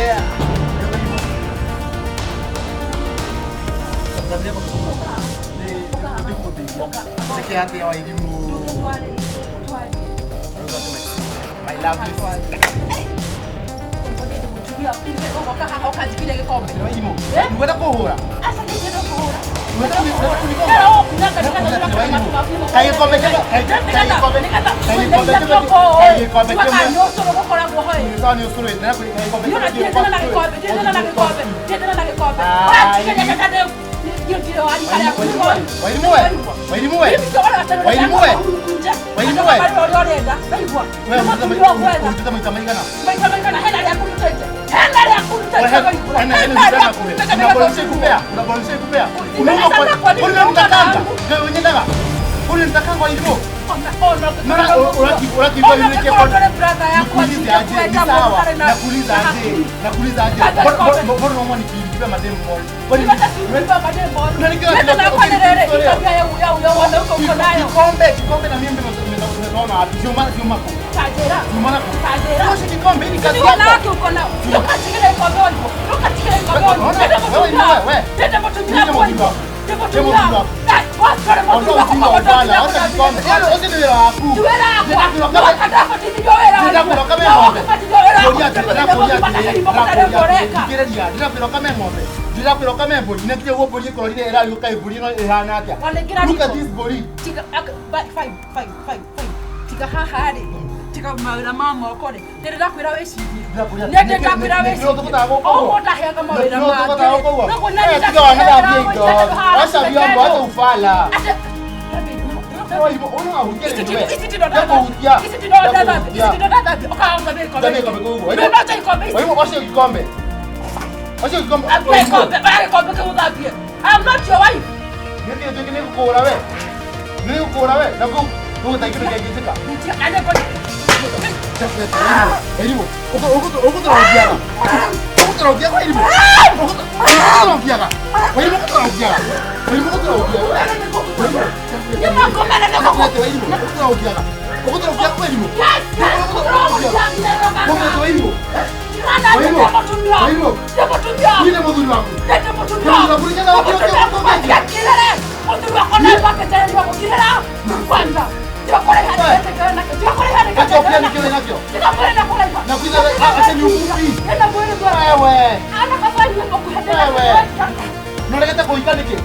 Yeah. Njĩke atĩa Wairimũ? My lovely sister. Wairimũ, nĩwenda kũhũra? Kikombe na mimi nimeona wapi? Sio maana sio mako. Sio maana kwa. Kikombe ni kazi yako. Look at this body. Tiga haha rĩ tiga mawĩra ma moko rĩ ndĩrakwĩra wĩcirie nĩ ndakwĩra wĩcirie ũguo ndaheaga mawĩra mangĩ Tiga wanathambia indo wacambia ngo acha ufala I'm not your wife. Unalegeta kuika niki?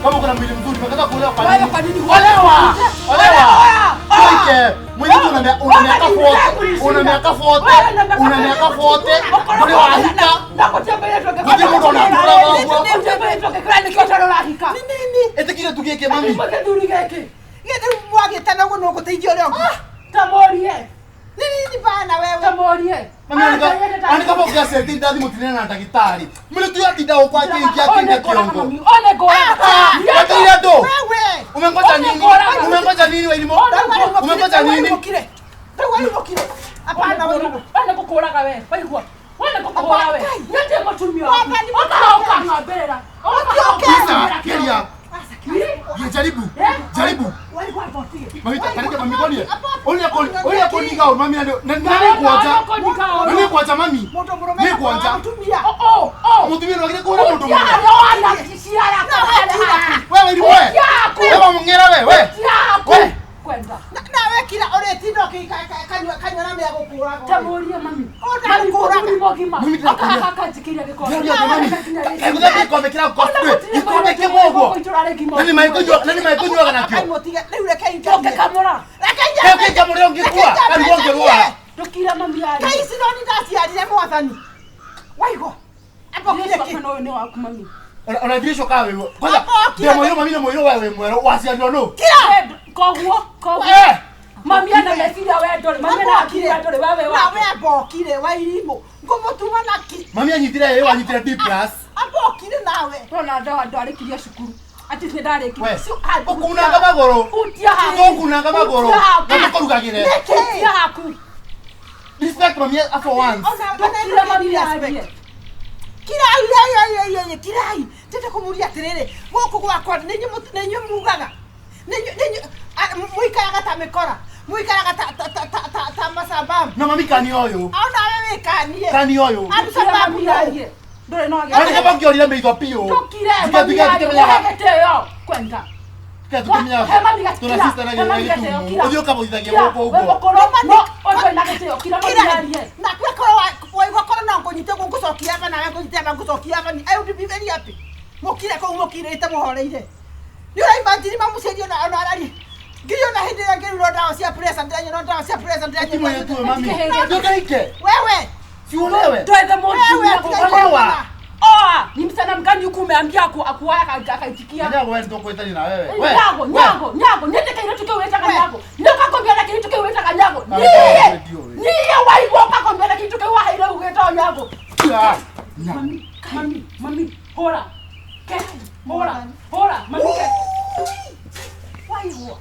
Kama kuna mwili mzuri, unataka kuolewa kwa nini? Olewa! Olewa! Kuike! Mwili tu una miaka 40, una miaka 40, una miaka 40, nduri wahika. Gũtirĩ mũndũ ona atũraga ũguo. Ĩtĩkire tu gĩkĩ mami. Gĩthĩ mwagĩtana ũguo no gũteithia ũrĩa ũngĩ. Tamorie. Nĩ nini bana wewe? Tamorie. Mami andika box ya ndathi mũtinene na ndagĩtarĩ. Mwĩrĩ tu yatinda gũkũ akĩingia akĩingia kĩongo. One ngũraga. Wetereire andũ. Wewe. Umengoja nini? Umengoja nini Wairimu? Umengoja nini? Rĩu waimũkire. Hapana Wairimu. Wane gũkũraga we. Waigua. Wane gũkũraga we. Nĩ mũtumia waku. Ũkang'ambĩrĩra. Kisa, kiria. Jaribu. Jaribu. Mami, tareke mami konie. Olia koniga o mami na nani kuacha. Nani kuacha mami? Ni kuacha. Oh oh. Mutumia no agire kuura mundu murume. Wewe ni wewe. Wewe mungera wewe. We. Kwenda. Nawe kila uretinda kanywa kanywa na mĩagũkũraga. Tamorie mami. Ũndagũkũraga. Mami Akakajikira gĩkombe. Ekuthambia gikombe kĩra gũkostwe. Gikombe kĩmwe ũguo. Nani maikunywa nani maikunywaga nakĩo? Rĩu reke injarie. Ũngĩkamũra. Reke injarie. Reke ngamũre ũngĩkua. Karigwo ngĩrwara. Ndũkira mami arĩ. Kai ici no ni ndaciarire mwathani. Waigua. Ambokire kĩ? Ũyũ nĩ waku mami. Ona ndirisho kawe wewe. Kwanza ndio moyo mami na moyo wewe mwero waciarirwo nũ? Kira. Koguo koguo. Mami ana meciria we ndũrĩ. Mami ana akili we ndũrĩ wewe wa. Nawe ambokire Wairimu. Ngũmũtuma naki. Mami anyitire ĩ wanyitire D+. Ambokire nawe. Tona ndawa ndarĩkirie cukuru. Ati nĩ ndarĩkirie. Ũkunanga magũrũ. Hutia haku. Tũkunanga magũrũ. Na tũkũrugagĩre. Hutia haku. Respect mami for once. Ndũkira mami arie. Kirai ai ai kirai. Tete kũmũria atĩrĩrĩ, gũkũ gwakwa nĩ inyuĩ mugaga. Nĩ inyuĩ mũikaraga ta mĩkora. Muikaraga ta ta ta ta ta ta masababu. Na mami kani ũyũ. Ona wewe wĩkanie. Kani ũyũ. Andu sababu no. Ndũrĩ no Arĩ kaba ngĩorire maitho biũ. Tũkire Tuke tuke tuke menyaga. gĩtĩo kwenda. Tuke tuke menyaga. He mami gakira. Tuna sister na He mami gĩtĩo gĩtĩo, gĩtumumu. kira. Ũthiĩ ũkamũthithagia Kira, gũkũ we ũguo. mũkũrũ, no ũndũ na gĩtĩo kira Kira. mami arie. Na kwe korwo waigua korwo no ngũnyite ũguo ngũcokia aba nawe ngũnyite aba ngũcokia aba ni. I would be very happy. Mũkire kũu mũkirĩte mũhoreire. Nĩ ũraimagine mamũciari ona ona arari. Nginya ona hĩndĩ ĩrĩa ngĩrurwo ndawa cia pressure ndĩranyua ndawa cia pressure Ti ndĩranyua. mũirĩtu ũyũ mami. Tige- Ndũkaike. Wewe. Si ulewe. Twethe mũndũ Wewe, tumia tiga Olewa. Oa, ni msichana mgani huku umeambia akuoa akaitikia? Nyago wewe ndio na wewe. We. Nyago, we. nyago, nyago, nende kairetu kĩu wĩtaga We. nyago. Nĩ ũkakombia na kĩirĩtu kĩu wĩtaga nyago. Ah, Niĩ, ndio we. niĩ waigua ũkakombia na kĩirĩtu kĩu waheire ũgĩtwo nyago. Ah, nyago. Mami, mami, mami, hũra. Ke, hũra, hũra, mami ke. Waigua.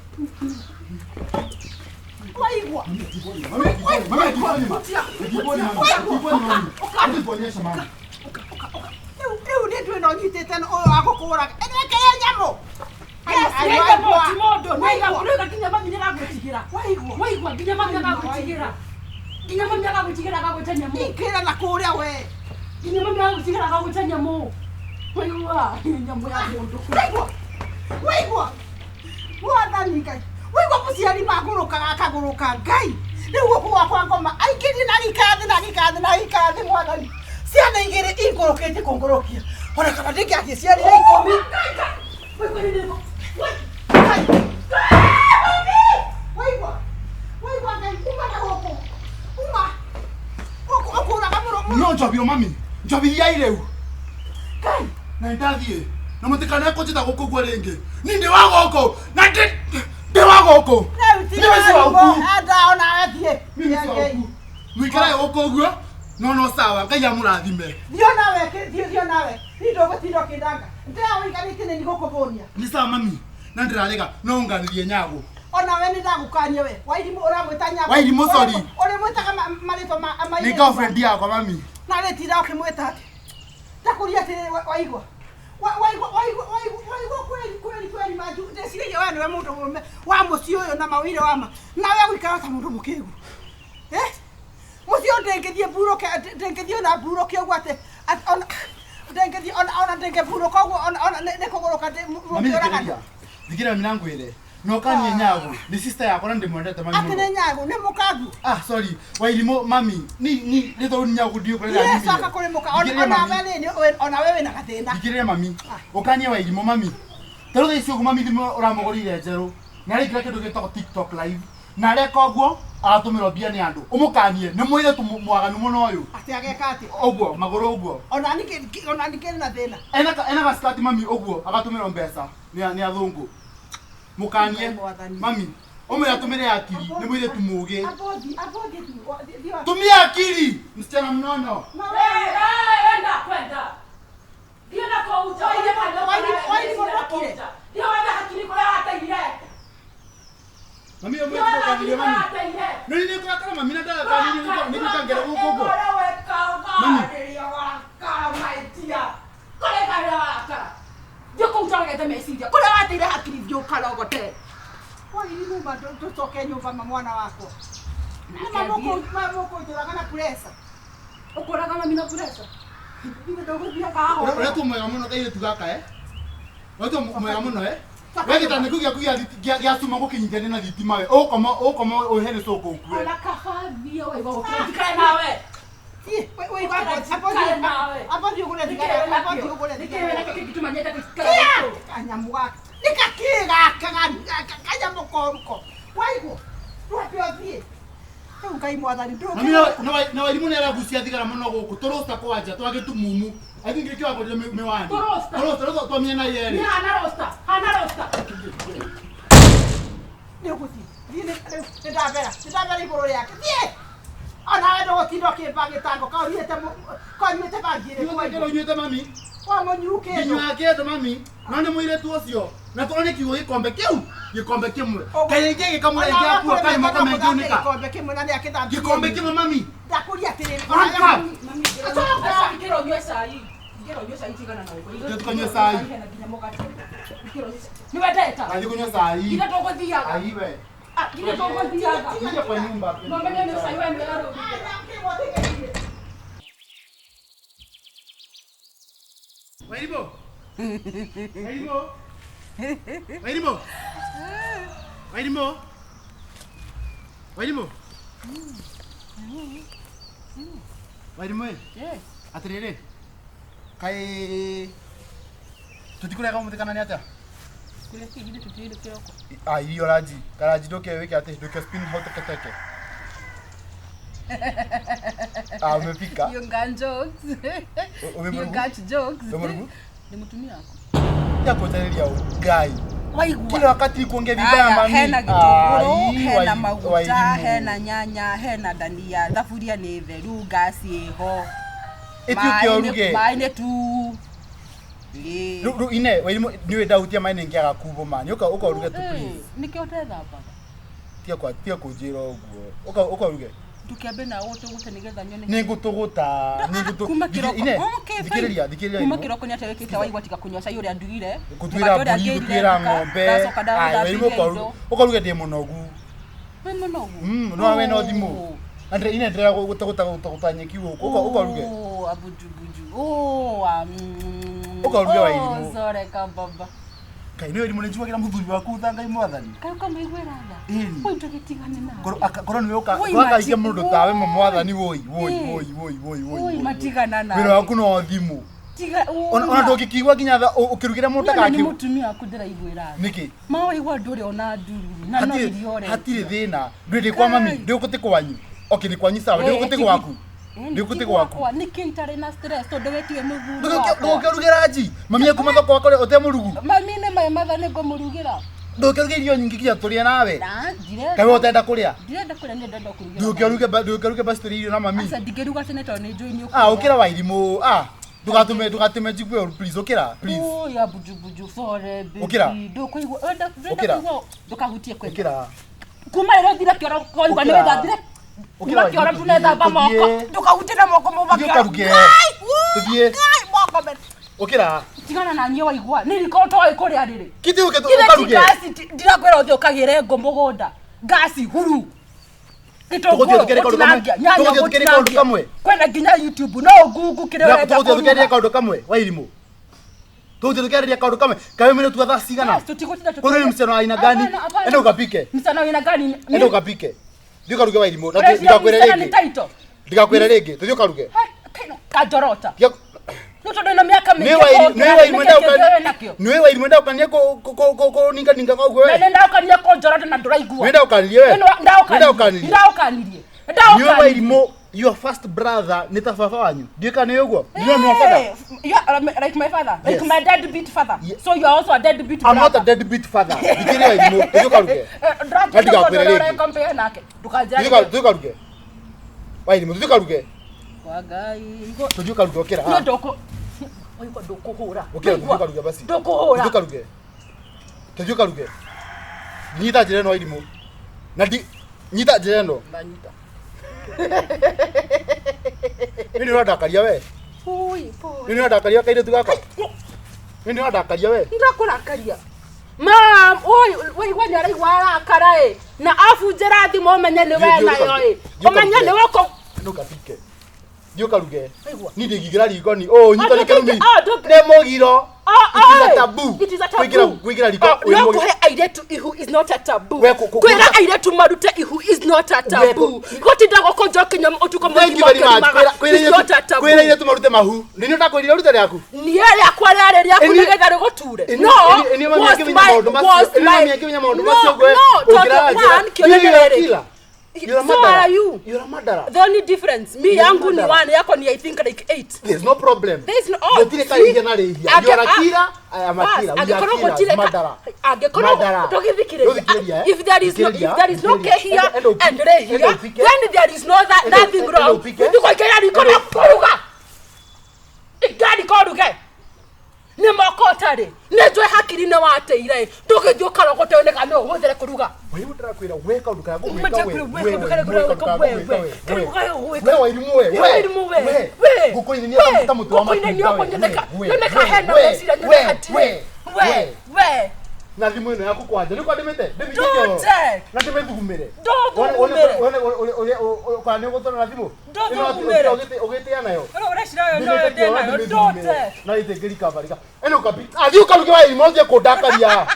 Waigua. Mami, mami, mami, mami. Mami, kuonyesha mami. Rĩu rĩu nĩ ndwĩ no nyitĩte ũyũ wa gũkũraga. Ĩrekere nyamũ. Yes, Ai, nĩ waigua. nyamũ, ti mũndũ. Nĩ Waigua. rĩu nginya mami nĩaragwĩtigĩra. Waigua. Waigua, nginya mami agagwĩtigĩra. Nginya mami agagwĩtigĩra agagwĩta nyamũ. Ingĩra na kũrĩa we. Nginya mami agagwĩtigĩra agagwĩta nyamũ. Waigua, nyamũ ya mũndũ. Waigua. Waigua. Mwathani Ngai. Waigua mũciari magũrũkaga akagũrũka Ngai. Rĩu gũkũ gwakwa ngoma aikĩrie na gĩikara thĩ na gĩikara thĩ na gĩikara thĩ mwathani. Ciana igĩrĩ ingũrũkĩtie kũngũrũkia. Ona kana ndingĩangĩciarire ikũmi. Ngai. Waigua. Waigua Ngai uma na gũkũ. Uma. Gũkũ ũkũraga mũno mũno. No njobio mami. Njobithia ireu. Ngai. Na ndathiĩ. Na mũtikanae kũnjĩta gũkũ guo rĩngĩ. Ni ndĩ wa gũkũ. Na ndĩ ndĩ wa gũkũ. Rĩu ti Mimi si wa waigua. huku. Enda ona thiĩ. Mimi si wa huku. Mũikare gũkũ ũguo. No no sawa. Ngai amũrathime. Thiĩ nawe, thiĩ thiĩ nawe. Niĩ ndũgũtinda ũkĩndanga. Ndĩra ũikarĩtie nĩ ndigũkũhũnia. Ni sawa mami. Na ndĩrarega no nganĩrie nyago. Ona we nĩ ndagũkania we. Wairimũ ũramwĩta nyago. Wairimũ, sorry. Ũrĩmwĩtaga marĩtwa ma Nĩ mairĩtu. girlfriend yakwa mami. Na rĩtinda ũkĩmwĩta atĩ. Ndakũria atĩrĩrĩ waigua. Waigua waigua waigua waigua kweli kweli kweli manju. Ndeciragia we nĩwe mũndũ mũrũme wa mũciĩ ũyũ na mawĩra wa ma. Nawe ũgũikara ta mũndũ mũkĩgu. Eh? Mũciĩ ũyũ ndĩngĩthiĩ mburũke ndĩngĩthiĩ ona mburũke ũguo atĩ ona ndĩngĩthiĩ ona ona ndĩngĩmburũka ũguo ona ona nĩ kũgũrũka Mami ndĩũragana. thikĩrĩria. Thikĩrĩria mami nangwĩre. No kanie nyago. Nĩ sister yakwa na ndĩmwendete mami. Atĩ mũno. nĩ nyago nĩ mũkangu. Ah, sorry. Wairimũ mami. Ni ni rĩtwa rĩu nĩ nyago ndiũ kũrĩa Yes, coka kũrĩ mũka ona ona we rĩ ona we wĩna gathĩna. Thikĩrĩria mami. Ũkanie wairimũ mami. Ta rĩu thaa ici ũguo mami thimũ ũramũgũrĩire njerũ. Na araingĩra kĩndũ gĩtagwo TikTok live. Na areka ũguo aratũmĩrwo mbia nĩ andũ. Ũmũkanie nĩ mũirĩtu mwaganu mũno ũyũ. Atĩ ageka atĩ Ũguo magũrũ ũguo. ona ningĩ ona ningĩ na thĩna. Ena gaskati mami ũguo agatũmĩrwo mbeca nĩ athũngũ. Mũkanie Mwathani. mami. Ũmwĩre atũmĩre akili nĩ mũirĩtu mũũgĩ. Abothi abothi tu. Tumia akili msichana mnono. Na We, we we, enda kwenda. Thiĩ na kũu nja, Wairimu, ũige wairimu, wairimu na kũu ndũkire. nja. Thiĩ wethe hakiri kũrĩa wateire. Mami Thiĩ ũmwĩre wethe ũkanirie hakiri mami. kũrĩa wateire. Nĩ nĩ kũrakara mami na ndagakanirie nĩ gũkangera gũkũ ũguo. Mami. Kũrĩa wateire hakiri thiĩ ũkarogote. Wairimu ma ndũcoke nyũmba ma mwana wakwa. Nĩ mamũkũnjũraga na pressure. Ũkũraga mami na pressure. Ithuĩ ndũgũthiĩ kahora. Ũrĩa mwega mũno kairĩtu gaka eh. Ũrĩa mwega mũno eh. We gĩtanda kĩu gĩaku gĩa cuma gũkĩnyitania na thitima we. Ũkoma ũkoma ũhere cũkũ ũkue. Ona kaba thiĩ waigua gũkĩra njikare nawe. Thiĩ waigua abothi ũgũre thigara abothi ũgũre Nĩkĩ thigara. wĩna kĩngĩ gĩtũma nyende gũikara Kia! gũkũ? Kanyamũ gaka. Nĩ gakĩ gaka kanyamũ koruko. Waigua. Ndwambe ũthiĩ. Rĩu Ngai mwathani Mami ndũngĩ. na wairimũ nĩ aragucia thigara mũno gũkũ tũrũsta kwanja twagĩtumumu. I think nĩkĩo wagũrire mĩwani. Tũrũsta? Tũrũsta rũu twa mĩena yerĩ. Nĩ hana rosta, hana rosta. Nĩ ũgũthiĩ. Thiĩ rĩu nĩ ndambera. Nĩ ndambera igũrũ rĩake. Thiĩ. Ona we ndũgũtinda ũkĩmba gĩtango kanyuĩte bangi ĩrĩkũ Nĩkĩo waigua. ũnyuĩte mami. Wamũnyuu kĩndũ. Nginyua kĩndũ mami. No nĩ mũirĩtu ũcio. Na tũrone kiugo gĩkombe kĩu. Gĩkombe kĩmwe. Kaĩ rĩngĩ gĩkamwe rĩngĩ akua kaĩ moko mengĩunĩka. Gĩkombe kĩmwe na nĩakĩthambia. Gĩkombe kĩmwe mami. Ndakũria atĩrĩrĩ. One cup. Coka. Ingĩra ũnyue cai. Ingĩra ũnyue cai tigana na ũguo. Ndio tukanyue cai. Hena nginya mũgate. Ingĩra ũnyue cai. Nĩ wendeta? Athiĩ kũnyua cai. Ithe tũgũthiaga. Ai we. Ah, githĩ tũgũthiaga. Ingia kwa nyumba. No menye nĩ cai we nĩ ũrarugire. Wairimu. Wairimu. Wairimu. Wairimu. Wairimu. Wairimu. Yes. Atiriri. Kai tutikuraga umuthi kana ni atia? Kũrĩa kĩ githĩ tũtirĩ kĩroko. Ah, irio raji. Karaji nduke wike ati nduke spin hau teketeke. Ah, umepika. You got jokes. You got jokes. Umerugu? Ni mutumia wako. Ya kutarĩria Ngai. Waigua. Kila wakati kuongea vibaya Aya, mami. hena gĩtũngũrũ, Ai, hena maguta, Wairimu. hena nyanya, hena dania, thaburia nĩ theru, ngasi ĩho. Ĩti ũke ũruge. Maĩ nĩ tu. Ĩĩ. Rĩu ine Wairimu nĩũĩ ndahutia maĩ nĩngĩaga kumbũ mani. Ũka ũka ũruge tu please. Nĩkĩo ũtethambaga. Tiga kwa tiga kũnjĩra ũguo. Ũka ũka ũruge. Ndũkĩambe na ũtũgũte nĩgetha nyone. Nĩngũtũgũta. Nĩngũtũ. Kuma kĩroko. Ine. Okay, fine. Thikĩrĩria, thikĩrĩria. Kuma Wairimu. kĩroko nĩ atĩa wĩkĩte waigua tiga kũnyua cai ũrĩa ndugire. Gũtuĩra Mũgate ũrĩa mbũri, ngĩrire gũtuĩra nduka, ng'ombe. ndacoka Ai, ndathambia Wairimu ũka indo. ũruge. Ũka ũruge ndĩ mũnogu. Wĩ mũnogu? No we no thimũ. Andre ine ndĩrenda gũtũgũta gũtũgũta nyeki gũkũ. Ũka ũka ũruge. Oh, abujubuju. Oh, Ũka ũruge Wairimu. Oh, sorry kababa. Ngai nĩ Wairimu nĩnjiguagĩra mũthuri waku tha Ngai mwathani. Kaĩ ũkamũiguĩra tha? Ĩni. Woi ndũgĩtigane nake. Korwo korwo nĩwe ũka Woi, korwo akaikia mati- mũndũ tawe woi. mwathani woi woi Ĩ. woi woi woi woi. Woi, matigana nake. Wĩra waku no thimũ. Tiga Ona ona ndũngĩkĩigua nginya tha ũkĩrugĩra mũndũ Niĩ ona nĩ ndagakĩ. mũtumia waku ndĩraiguĩra tha. Nĩkĩ? Ma waigua ndũrĩ ona nduru na no Hatirĩ irio ũretia. hatirĩ thĩna. Ndũĩ ndĩ kwa mami, Kai. ndĩ gũkũ ti kwanyu. Okay, nĩ kwanyu sawa, ndĩ gũkũ ti gwaku. Ndĩ gũkũ ti gwaku. Nĩkĩ itarĩ na stress tondũ we tiwe mũthuri wakwa. Ndũgũkĩruge ranji. Mami akuma thoko wakore ũtemũrugu. Mami nĩ maĩ matha nĩngũmũrugĩra. Ndũgũkĩruge irio nyingĩ nginya tũrĩe nawe. Na ndirenda. Kaĩ we ũtenda kũrĩa? Ndirenda kũrĩa niĩ ndĩrenda kũrugĩra. Ndũgũkĩruge ndũgũkĩruge basi tũrĩe irio na mami. Aca ndingĩruga tene tondũ nĩ njũĩ nĩ Ah, ũkĩra Wairimu. Ah, ndũgatũme ndũgatũme njigue ũru please ũkĩra please. Oh, ya bujubuju sorry baby. Ũkĩra. Ndũkũigua ndũrenda Ũkĩra. kũigua ndũkahutie kwenda. Ũkĩra. Kuma rĩrĩa ũthire kĩoro waigua nĩ Ũkĩra. wĩthambire. Ũkĩra Kuma kĩoro Wairimu, tunethamba tũthiĩ. moko. Ndũkahutie na moko mauma Tũthiĩ kĩoro. ũkaruge. Ngai, wuu, Tũthiĩ. Ngai, moko me- Ũkĩra. Tigana na niĩ waigua. Nĩ riko ũtoĩ kũrĩa rĩrĩ. Kiti ũke Githĩ ti ũkaruge. ngasi ndirakwĩra ũthiĩ ũkagĩre ngũ mũgũnda. Ngasi huru. Tũgũthiĩ Gĩtũngũrũ tũkĩre kaũndũ kamwe. gũtinangia, nyanya Tũgũthiĩ tũkĩre kaũndũ gũtinangia. kamwe. Kwĩna nginya YouTube no ũngungu kĩrĩa ũrenda Tũgũthiĩ tũkĩarĩria kũruga. kaũndũ kamwe Wairimu. Tũgũthiĩ tũkĩarĩria kaũndũ kamwe. Kaĩ wĩ tua thaa cigana? Yes, tũtigũtinda Kũrĩ nĩ msichana wa aina gani? Hapana, hapana. Enda ukapike. Msichana wa aina gani? Enda ukapike. Thiĩ ũkaruge Wairimu. Na Ũreciria ndigakwĩre msichana nĩ rĩngĩ. title? Ndigakwĩre rĩngĩ. Tũthiĩ ũkaruge. Ha, kaino kanjorota. Tiga- Nĩ tondũ wĩna mĩaka Nĩ mĩingĩ Wairimu kũngĩra, nĩ Wairimu nĩkĩ enda kĩngĩ ũkanie wĩnakĩo? nĩ Wairimu enda ũkanie kũninga ninga ũguo Na we. nĩ ndaũkania kũnjorota na ndũraigua. Nĩ ndaũkanirie we. Nĩ ndaũkanirie. Nĩ ndaũkanirie. Ndaũkanirie. Nĩ Ndaũkanirie. Wairimu your first brother nĩ ta baba wanyu. Ndiũĩ kana nĩ ũguo. You know my father. Hey, you are like my father, like Yes. my deadbeat father. Ye- So you are also a deadbeat I'm not a brother. deadbeat father. Thikĩrĩria Wairimu. Tũthiĩ ũkaruge. Na ndigakwĩre rĩngĩ. Compare nake. Ndũkanjĩra Tũthiĩ ũkaruge. Wairimu tũthiĩ ũkaruge. Kwa Ngai. Tũthiĩ ũkaruge ũkĩra. Niĩ ndũkũ waigua ndũkũhũra. Ũkĩra tũthiĩ Waigua? ũkaruge basi. Ndũkũhũra. Tũthiĩ ũkaruge. Tũthiĩ ũkaruge. Nyita njĩra ĩno Wairimu. Na ndi nyita njĩra ĩno. Ndanyita. Nĩ nĩ ũrandakaria we. Ui, pole. Nĩ nĩ ũrandakaria kairĩtu gaka. Nĩ nĩ ũrandakaria we. Ndakũrakaria. Mam, oi, waigua nĩ araigua arakara ĩ. Na abunjĩra thimũ ũmenye nĩ we Thiĩ- thiĩ nayo ũkaruge. ĩ. Thiĩ Ũmenye ũkaruge. nĩ we ũkũ Enda ũkapike. Thiĩ ũkaruge. Waigua? Niĩ ndĩngĩingĩra riko ni. Oh, nyita nĩ kĩrumi. Ah, ndũngĩ- Nĩ mũgiro. Ah, It is a oi. taboo. It is a taboo. Kũingĩra riko Oh, wĩ no mũgiro. kũhe airĩtu ihu is not a taboo. We, kũ- kũ- Kwĩra kũ- airĩtu marute ihu is not a taboo. Gũtinda gũkũnja ũkĩnyua ũtukũ Thank you mũgima very much. ũkĩrumaga Kwĩra is not a taboo. kwĩra airĩtu marute mahu. Nĩ nĩ ũtakwĩrire ũrute rĩaku. Niĩ rĩakwa rĩarĩ rĩaku Ĩni- nĩgetha rĩgũture. Ĩni- No, ĩni- ĩni mami was akĩmenya my- maũndũ macio- was ĩni mami my- akĩmenya maũndũ No, macio ũguo, no, tondũ ũngĩraga njĩra. one, kĩũria You are a nĩ rĩrĩ. killer. You're a So murderer. are you. You're a murderer. The only difference, me You're a yangu ni murderer. one, yako ni I think like 8. There's no problem. There's no- oh, Gũtirĩ karĩhia na rĩhia. Ange- You are a killer, I am a Bas, killer. We are angĩkorwo killers, gũtirĩ ka- murderer. angĩkorwo Murderer. ndũgĩthikĩrĩria. Ndũthikĩrĩria, eh? If there is no, if Thikĩrĩria, there is no thikĩrĩria. kehia Enda- enda and rehia, enda ũpike. then there is no that, Enda- nothing enda wrong. ũpike. Gũthiĩ kũingĩra riko na kũruga. Ingĩra riko ũruge. Nĩ moko ũtarĩ. Nĩ njũĩ hakiri nĩ wateire. Ndũgĩthiĩ ũkarogote nĩ kana no ũhũthĩre kũruga. Wairimu ndĩrakwĩra we kaũndũ karĩa ngũgwĩka we, Ndĩrakwĩra we, we, kaũndũ karĩa we, ngũgwĩka kaũndũ we, karĩa ngũgwĩka we, we, kaũndũ karĩa ngũgwĩka we Wairimu we, we, Wairimu we, we, we, ngũkũinĩ nĩ ta mũtĩ wa ngũkũinĩ nĩ matunda we, ũkũnyoneka, we, nyoneka we, hena we, meciria, we, nyoneka hatirĩ. we, We, we. we. Na thimũ ĩno yaku kwanja nĩ kwa ndĩmĩte ndĩmĩike Ndute. na ndĩmĩthugumĩre. Ndũthugumĩre. Kana nĩ ũgũtũra na thimũ Ndũthugumĩre. ũgĩtĩa nayo Ũrĩa ũreciria ũyũ noyo ndĩ nayo ndute. Na ĩtĩngĩrikabarika ĩno kabi athiĩ ũkaruge wa irimũ ũthiĩ kũndakaria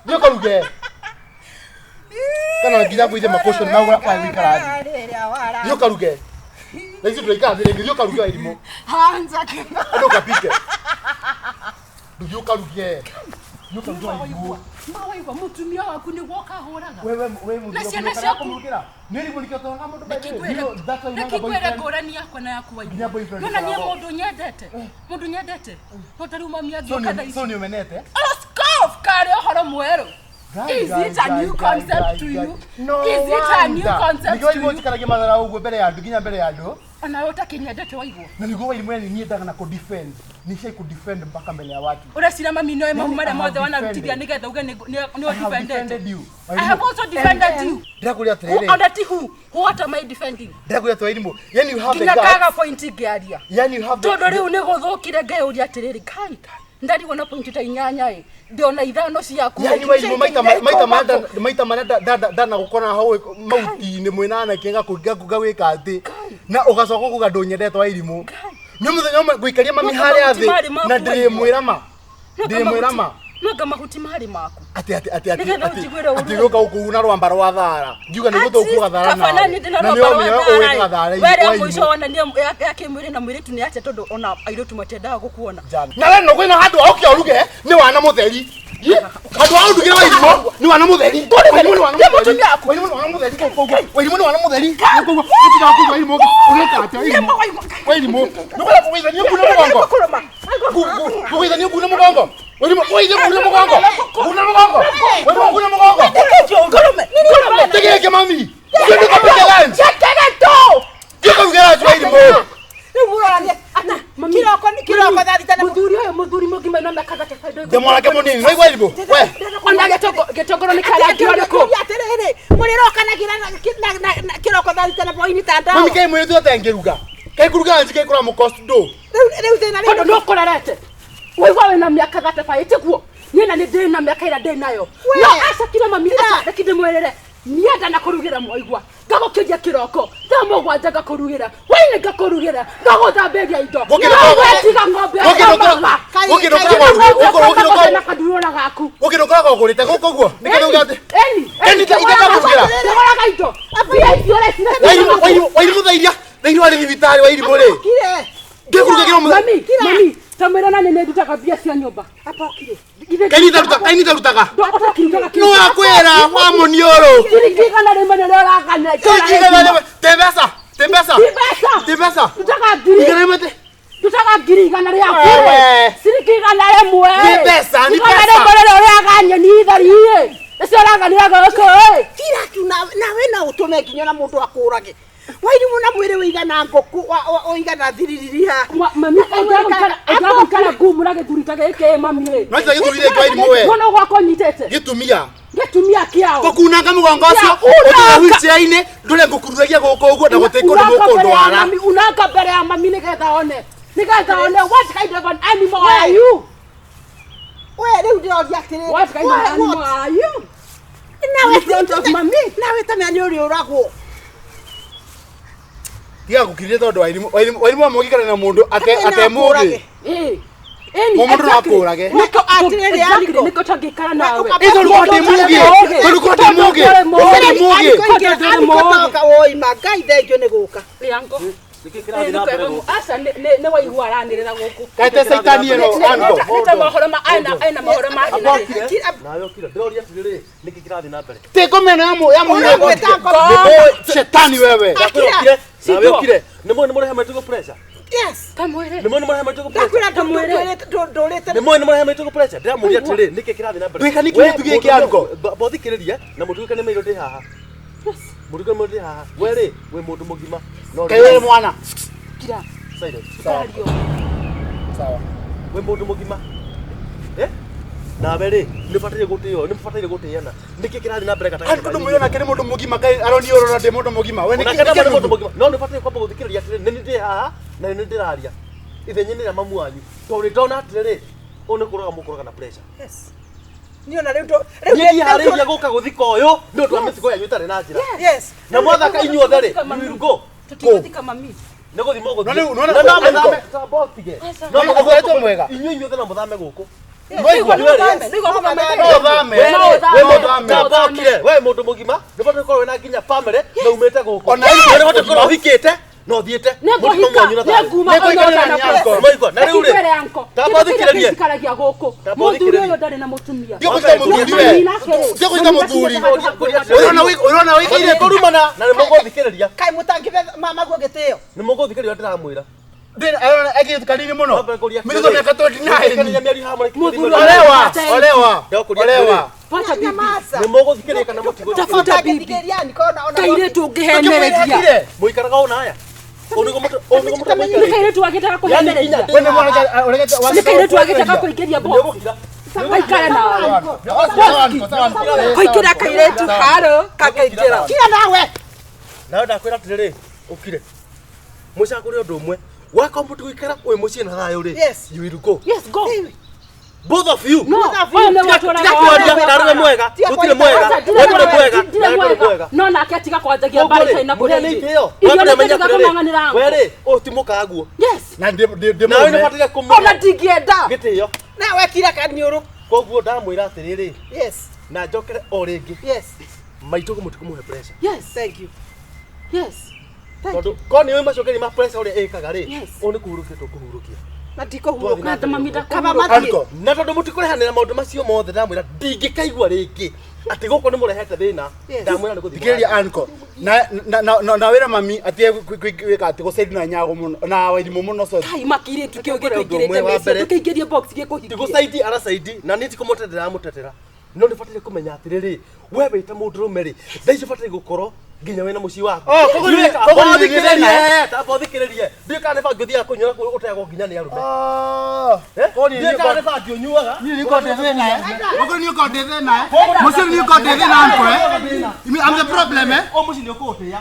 thiĩ ũkaruge kana nginya ngũithe makũconi ma wa wĩikara thĩ thiĩ ũkaruge na ithuĩ tũraikara thĩ rĩngĩ thiĩ ũkaruge wa irimũ Hanza andũ ũkapike ndũthiĩ ũkaruge thiĩ ũkaruge wa irimũ. Mawaigua mũtumia waku nĩguo ũkahũraga. Wewe wewe Na mũthuri ciana waku ciaku. kũmũrugĩra nĩ irimũ nĩkĩo tũrona mũndũ by the way. You know, that's why you want a Reke ngwĩre boyfriend. ngũrani yakwa na yaku waigua. Nginya boyfriend Nona niĩ ũkoragwo. mũndũ nyendete. Mũndũ nyendete. No ta rĩu mami So angĩũka thaa nĩ ici. so nĩ ũmenete? Oh, scoff karĩ ũhoro mwerũ. Guy, Is guy, it a guy, new guy, concept guy, to guy. you? No Is it a new wonder. concept Nĩkĩo to irimũ you? njikaragia mathara ũguo mbere ya andũ nginya mbere ya andũ Ona we ũtakĩnyendete waigua. na nĩguo wa irimũ yani niĩ ndaga na kũdefend nishai kudefend mpaka mbele ya watu. Ũreciria mami nĩoĩ mahu Yani, marĩa I have mothe wanarutithia defended. nĩgetha uge nĩ I have ũdefendete. defended you. I have also defended you. Ndĩrakwĩra Who atĩrĩrĩ ona ti who? What am I defending? ndĩrakwĩra atĩ irimũ yani you have the Nginya kaga guts point ngĩaria. yani you have the Tondũ rĩu nĩ gũthũkire ngeyũria atĩrĩrĩ kai ndarigwo na point ta inyanya ĩ ndĩona ithano ciaku. yani wa irimũ maita maita marĩa maita marĩa ndanagũkora hau mauti-inĩ mwĩna anake ngagwĩka atĩ na ũgacoka kuga ndũnyendete wa irimũ nĩ mũthenya ũmwe ngũikaria mami Nanga harĩa mahuti thĩ marĩ maku na ndĩrĩmwĩra ma ndĩrĩmwĩra ma Nanga mahuti marĩ maku. atĩ atĩ atĩ atĩ Nĩgetha atĩ ũnjiguĩre ũru. atĩ gũka gũkũuna rwamba rwa thara ngiuga nĩ gũthũkuaga thara Kaba nawe nani ndĩna na nĩ rwamba rwa wamenya thara ũwĩkaga thara ĩ. Were wa mũico irimũ wonania ya kĩmwĩrĩ na mũirĩtu nĩ atĩa tondũ ona airĩtu matiendaga gũkuona. na we no kwĩna handũ ha ũkĩa ũruge nĩ wana mũtheri Ye, handũ ha ũndugĩre wa irimũ nĩ wana mũtheri Wa irimũ nĩ wana Nĩ mũtheri. mũtumia waku. Wa irimũ nĩ wana mũtheri kũu kũu. Wa irimũ nĩ wana mũtheri kũu kũu. Ũtigaga kũu wa irimũ ũgĩka atĩa wa irimũ wa irimũ nĩ kwenda kũgũithania ngune mũgongo kũgũithania ngune mũgongo wa irimũ kũgũithia ngune mũgongo ngune mũgongo wa irimũ ngune mũgongo Ngũrũme, ngũrũme. Tegeke mami Thiĩ ndũkapike lunch Thiĩ ũkaruge lunch wa irimũ Rĩu mũroranie Ata, mami. Kĩroko kĩroko thaa thita na Mũthuri ũyũ mũthuri mũgima no mĩaka 35 Ndĩ mwanake mũnini waigua irimũ we Ona gĩtongoro nĩ kĩarangirwo nĩ kũ? Atĩrĩrĩ, mũrĩrokanagĩra na kĩroko thaa thita na hwaĩ-inĩ ta ndawa. mami kaĩ mwĩrĩ tu atengĩruga kaĩ kũruga lunch kaĩ kũramũcost ndũ Rĩu thĩna Tondũ rĩu nĩ ũkũrerete. Waigua wĩna mĩaka 35 tiguo? Niĩ na nĩ ndĩ na mĩaka ĩrĩa ndĩ nayo. We. No acakire mami Kira. aca reke ndĩmwĩrĩre. Niĩ ndanakũrugĩra mwaigua. Ngagũkĩria kĩroko. Thaa mũgwanja ngakũrugĩra. Hwaĩ-inĩ ngakũrugĩra. Ngagũthambĩria indo. Gũkĩra- No we tiga ng'ombe Gũkĩra- akamaga. Gũkĩra- Tiga ng'ombe Gũkĩra- akamaga na kandurũra gaku. Gũkĩra ũkoragwo ũgũrĩte gũkũ ũguo nĩkĩo uga atĩ Eni, Eni, itakakurugira. Ndĩgũraga indo. Mbia icio ũreciria Wa irimũ thaa iria thaa iria warĩ thibitarĩ wa irimũ rĩ Kire. ngĩkũrugagĩra mũthenya Mami, mami, ta mwĩra na nĩ ndutaga mbia cia nyũmba. Apa ũkire. kaĩ nĩndarutaga Ũtakĩrutaga nĩ wakwĩra wa mũniũrũ Ciringi igana rĩmwe nĩrĩo ũragana. Ciringi igana rĩmwe te mbeca te mbeca Ti mbeca. te mbeca Ndutaga ngiri. igana rĩmwe te Ndutaga ngiri igana rĩaku. Wewe. Ciringi igana rĩmwe. Nĩ mbeca, nĩ Igana mbeca. rĩmwe rĩrĩa ũrĩaga nyeni theri ĩ. Nĩcio ũraganĩraga gũkũ ĩ. Kira tu nawe no ũtũme nginya na mũndũ akũrage. Wairimũ na mwĩrĩ ũigana ngũkũ ũigana thiririri haha. Mami, ũngĩaga ngumu na gĩthuri ta gĩkĩ mami ĩ. no tiga gĩthuri gĩkĩ wa irimũ we Mwana gwakwa ũnyitĩte. gĩtumia Gĩtumia kĩao. ngũkunanga mũgongo ũcio Ya, unanga. ũtige wheelchair-inĩ ndũre ngũkururagia gũkũ ũguo na gũtĩ kũndũ mũkũndwara Unanga mbere ya mami nĩgetha one. Nĩgetha one what kind of an animal are you? We rĩu ndĩroria atĩrĩrĩ. What kind of we, animal what? are you? Nawe In front of mami. Nawe ta mĩa nĩ ũrĩũragwo. tiga gũkirĩria tondũ wa irimũ wa irimũ amũgĩkana na mũndũ Ate no atemũgĩ akũrage. Eh. Ĩni, Mũndũ no exactly. akũrage. Nĩkĩo- Atĩrĩrĩ, exactly, Aniko. nĩkĩo tũngĩikara nawe. Ũka- Ĩ tondũ korwo ndĩ mũũgĩ tondũ korwo ndĩ mũũgĩ korwo ndĩ mũũgĩ Tondũ ndũrĩ mũũgĩ. Toka woima Ngai thengio nĩ gũka. Rĩango. Nĩkĩ kĩrathiĩ na mbere gũkũ? Aca nĩ waigua aranĩrĩra gũkũ. kaĩte caitani ĩno ango Nĩ ta mohoro ma ena mohoro ma Amba hina. ũkire. Nawe ũkire. Ndĩroria atĩrĩrĩ, nĩkĩ kĩrathiĩ na mbere? Te ngoma ĩno ya mũirĩtu. Ũragwĩta ngoma. Shetani wewe. Ndakwĩra ũkire. Nawe ũkire. Nĩ mũĩ nĩ mũrehe maitũ pressure. Yes. Kamwĩre. Nĩ mũĩ nĩ mũrehe maitũ pressure. Ndakwĩra ndũrĩte Nĩ mũĩ nĩ mũrehe maitũ pressure. Ndĩramũria atĩrĩrĩ, nĩkĩ kĩrathiĩ na mbere? Ndwĩka nĩkĩ gĩtu gĩkĩ Anko? Bothikĩrĩria na mũtuĩke nĩ mairũ ndĩ haha. Mũtuĩke nĩ mairũ ndĩ haha. We rĩ, wĩ mũndũ mũgima. No Kaĩ wewe mwana. Kira. Silence. Kario. Sawa. Wĩ mũndũ mũgima. Eh? Nawe rĩ, nĩ ũbataire gũtĩo, nĩ mũbataire gũtĩana. Nĩkĩ kĩrathiĩ na mbere gatagatĩ Anko ndũmwĩra nake nĩ mũndũ mũgima kaĩ aroni ũrona ndĩ mũndũ mũgima. We nĩ Onake kĩ nĩ mũndũ mũgima. No nĩ ũbataire kwamba gũthikĩrĩria atĩrĩrĩ, nĩ niĩ ndĩ haha na nĩ niĩ ndĩraria. Ithenya-inĩ rĩa mamu wanyu. Tondũ nĩ ndona atĩrĩrĩ, Ũũ nĩ kũraga mũkũraga na pressure. Yes. Niĩ ona rĩu rĩu Niĩ ndiharĩirie gũka gũthika ũyũ nĩ ũndũ wa mĩtugo yanyu ĩtarĩ na njĩra. Yes. Na mwathaka inyuothe rĩ, you will go. Tũtigũthika mami. Nĩ gũthiĩ mũgũthiĩ. Na rĩu, nona- Na no mũthame, tamba ũtige. No Nĩ ũkoretwo mwega. Inyuĩ inyuothe no mũthame gũkũ. Nwaigua? Nĩguo mũthame, nĩguo mũthame. No ũthame. We No rĩ, ũthame. we No mũndũ ũthame. tamba ũkire, we mũndũ mũgima nĩ ũbatiĩ gũkorwo wĩna nginya family na umĩte gũkũ. Ona Nĩ inyuĩ ũbatiĩ gũkorwo ũhikĩte na ũthiĩte. Nĩngũhika, Mũtino mwanyu na thayũ. nĩnguma Nĩngũikarĩra ona nĩ uncle. Mwaigua, na rĩu rĩ, Ngwĩre uncle, tamba kĩndũ kĩrĩa ũthikĩrĩrie. gĩikaragia gũkũ Tamba mũthuri ũthikĩrĩrie. ũyũ ndarĩ na mũtumia. Ndiũkũnyita mũthuri we. Mami nake rĩ, Ndiũkũnyita mami mũthuri. nake handũ hakuhĩ. Ũrona ũrona wĩkĩire Kũrumana na nĩ mũgũthikĩrĩria. Kaĩ mũtangĩbe mama guo gĩtĩo. Nĩ mũgũthikĩrĩria ndĩramwĩra. Ndĩna arona ekĩte kanini mũno. Mĩthutho mĩaka 29. 29. Mĩario haha mũrekĩrĩria. Mũthuri Olewa, olewa, olewa. Pata bibi. Nyamaza. Nĩ mũgũthikĩrĩria kana mũtigũthikĩrĩria? Tafuta bibi. Mũtangĩthikĩrĩria niko ona ona. Kairĩtu ũngĩhenereria. Ndũkĩmwĩrire. Mũikaraga ũũ na aya. Ũũ nĩguo ũũ nĩguo mũtũ Nĩ mũikarĩte. kairĩtu agĩtaka kũhenereria. Wewe nĩ mwanake ũregete Nĩ kairĩtu agĩtaka kũingĩria box. Gaikare nawe. Kũingĩra kairĩtu haro kakaingĩra. Kira nawe. Nawe ndakwĩra atĩrĩrĩ, ũkire. Mũcagũre ũndũ ũmwe. Wakorwo mũtigũikara ũyũ mũciĩ na thayũ rĩ. Yes. You will go. Yes, go. Both of you. No, ũyũ nĩ watwaraga Tiga kwaria, wega. na rũwe mwega. Tiga Gũtirĩ kwaria. mwega. Aca, We ndũrĩ mwega. ndirĩ Na ndũrĩ mwega. mwega. No nake atiga kwanjagia mbara itarĩ na kũrĩa Mũheane irio. itĩo. Irio Wambere nĩ menya tiga atĩrĩrĩ, kũng'ang'anĩra we uncle. rĩ, ũyũ ti mũkaguo. Yes. Na ndĩ ndĩ Nawe nĩ mũrũme. ũbataire kũmũhe Ona ndingĩenda. gĩtĩo. Nawe kira kaniũrũ. Koguo ndamwĩra atĩrĩrĩ, Yes. na njokere o rĩngĩ. Yes. Maitũ mũtikũmũhe pressure. Yes. Thank you. Yes. Tondũ korwo nĩ ũĩ macokeria ma pressure ũrĩa ĩkaga rĩ, Yes. ũũ nĩ kũhurũkia tũkũhurũkia. Na ndikũhurũka. Na mami Kaba ndakũhurũka. mathiĩ. Uncle. Na tondũ mũtikũrehanĩra maũndũ macio mothe ndamwĩra ndingĩkaigua rĩngĩ atĩ gũkũ nĩ mũrehete thĩna. Yes. Ndamwĩra nĩ gũthiĩ. Thikĩrĩria uncle. Na na na na wĩra mami atige gwĩka atĩ gũcaidi na nyago mũno na wairimũ mũno sorry. Kai makirĩtu kĩu Ũndũ ũmwe gĩkũingĩrĩte wa meciria mbere. ndũkĩingĩrie box gĩkũhingie. Ndigũcaidi aracaidi na niĩ tikũmũtetera aramũtetera no nĩ bataire kũmenya atĩrĩrĩ we wĩ ta mũndũrũme rĩ thaa ici ũbataire gũkorwo nginya wĩna mũciĩ waku. Oh, koguo nĩ- koguo nĩ Thikĩrĩrie, thĩna, tamba ũthikĩrĩrie ndiũĩ kana nĩ bangi ũthiaga kũnyua na ũtegwo nginya nĩ arũme. Oh. Eh? Koguo nĩ- Ndiũĩ kana nĩ bangi ũnyuaga. Niĩ nĩ ngondĩ thĩna eh. Koguo nĩ ngondĩ thĩna eh. Mũciĩ nĩ ngondĩ thĩna uncle eh. I'm the problem eh. Ũyũ mũciĩ nĩ ũkũũtĩa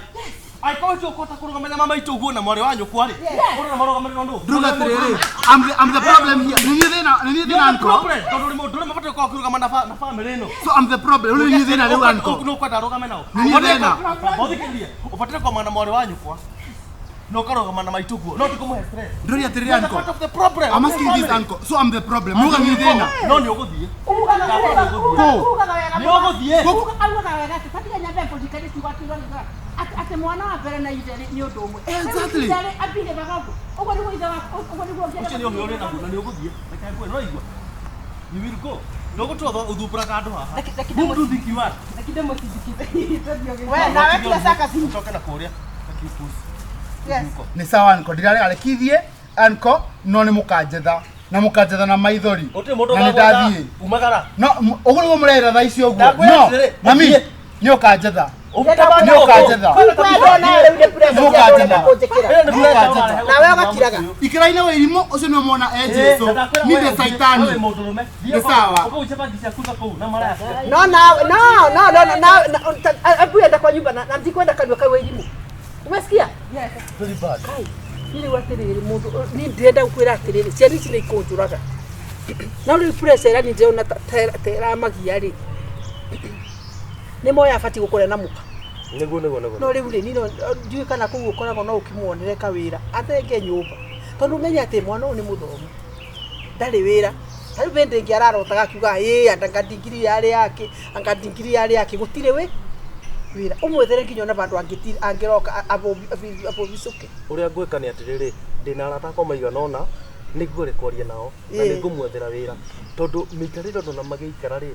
angĩkorwo ti ũkũhota kũrũgamĩrĩra mama itũ ũguo na mwarĩ wa nyũkwa rĩ ũrona marũgamĩrĩrwo nũ? Nduga atĩrĩrĩ, I'm the problem here. Nĩ niĩ thĩna, nĩ niĩ thĩna uncle. Problem, tondũ ũrĩ mũndũ ũrĩa mabataire gũkorwo ũkĩrũgama na na family ĩno. So I'm the problem. Rĩu nĩ niĩ thĩna rĩu uncle. Nĩ ũkwenda arũgame nao. Nĩ niĩ thĩna. Ũthikĩrĩrie, ũbataire kũrũgama na mwarĩ wa nyũkwa na ũkarũgama na maitũ guo no tikũmũhe stress. Ndũria atĩrĩrĩ You are the uncle. part of the problem. I'm asking this uncle. So I'm the problem. Muga nĩ thĩna. No nĩ ũgũthiĩ. Ugaga Kũ? wega. Nĩ ũgũthiĩ. Augaga wega atĩ tatiga nyambe ngũrikanie ciugo akiuga atĩ mwana wa mbere na ithe nĩ ũndũ ũmwe. Exactly. Ithe rĩ, ambire ũguo. Ũguo nĩguo ithe waku, ũguo nĩguo ũngĩenda. Ũcio nĩ ũhĩ ũrĩ naguo na nĩ ũgũthiĩ. Reke ngwĩre, nĩ ũraigua? You will go. Nĩ ũgũtũra ũthumbũraga andũ haha. Whom do you think you are? We nawe kira saka si. Ũcoke na kũrĩa. Gakipusi. Yes. Nĩ sawa uncle. Ndirarega rekithie uncle no nĩ mũkanjetha na mũkanjetha na maithori. Gũtirĩ mũndũ Na nĩ ũgagwetha. ndathiĩ. Umagara. No ũguo nĩguo mũrera thaa ici ũguo. Ndakwĩra No atĩrĩrĩ, mami ũthiĩ. nĩ ũkanjetha. Nĩ ũkanjetha. Kwendwo nawe rĩu nĩ pressure Nĩ ũkanjetha. kũnjĩkĩra. Nawe ũgakiraga. Ikĩra-inĩ wĩrimũ ũcio nĩwe mwana e Jesu. Ni ndĩ caitani. Nĩ sawa. No nawe no no no no na abu enda kwa nyumba na ndikwenda kanua kau irimu. Umesikia? Yes. Kai. Ni rĩu atĩrĩrĩ mũndũ ni ndĩrenda gũkwĩra atĩrĩrĩ ciana ici nĩ ikũnjũraga. No rĩu pressure ĩrĩa niĩ ndĩrona ta ĩramagia rĩ nĩ moya abatiĩ gũkũrĩa na mũka. Nĩguo nĩguo nĩguo. No rĩu rĩ niĩ no ndiũĩ kana kũu ũkoragwo no ũkĩmuonere kawĩra athenge nyũmba tondũ ũmenye atĩ mwana ũyũ nĩ mũthomu ndarĩ wĩra ta rĩu hĩndĩ ĩngĩ ararotaga akiuga ĩ anga ndigiri yarĩ yake anga ndigiri yarĩ yake gũtirĩ wĩ wĩra ũmwethere nginya ona vandũ angĩroka abũbicũke. Ũrĩa ngwĩka nĩ atĩrĩrĩ, ndĩna arata akwa maigana ũna nĩ ngũrĩ kwaria nao na Ĩĩ. nĩ ngũmwethera wĩra tondũ mĩikarĩre ũndũ na magĩikara rĩ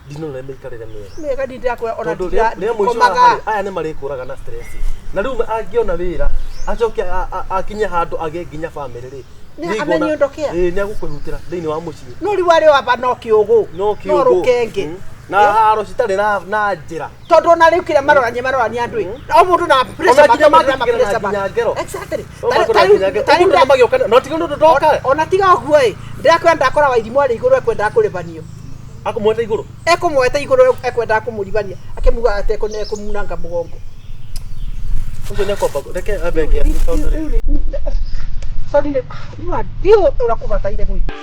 ndinona mĩikarĩre mĩega. Mĩega niĩ ndĩrakwĩra ona Tondũ rĩa mũico ndikomaga. haha rĩ, aya nĩ marĩkũraga na stress na rĩu angĩona wĩra acoke akinye handũ agĩe nginya family rĩ Nĩ nĩ amenye nguona- ũndũ kĩa. Ĩĩ, nĩ agũkũhutĩra thĩinĩ wa mũciĩ. No rĩu arĩ o aba no kĩũgũ No no kĩũgũ. rũkenge. Na haro citarĩ na njĩra. Tondũ ona rĩu kĩrĩa marorania marorania andũ ĩ o mũndũ na pressure Ona nginya make, mũndũ na mangĩkĩra na pressure make. nginya ngero. Exactly. No Ta makũra rĩu- nginya ngero. ta rĩu Ũguo nĩ magĩũka no tiga ũndũ ndoka. ona tiga ũguo ĩ ndĩrakwĩra ndakora wairimũ arĩ igũrũ ekwendaga kũrĩbanio Akũmwete igũrũ. ekũmwete igũrũ ekwendaga kũmũribania akĩmuga atĩ ekũmunanga mũgongo. Ũcio nĩ akwamba reke ambe eke atĩ tondũ rĩ. Sorry, nĩ ndiũ ũrĩa kũbataire gwĩka.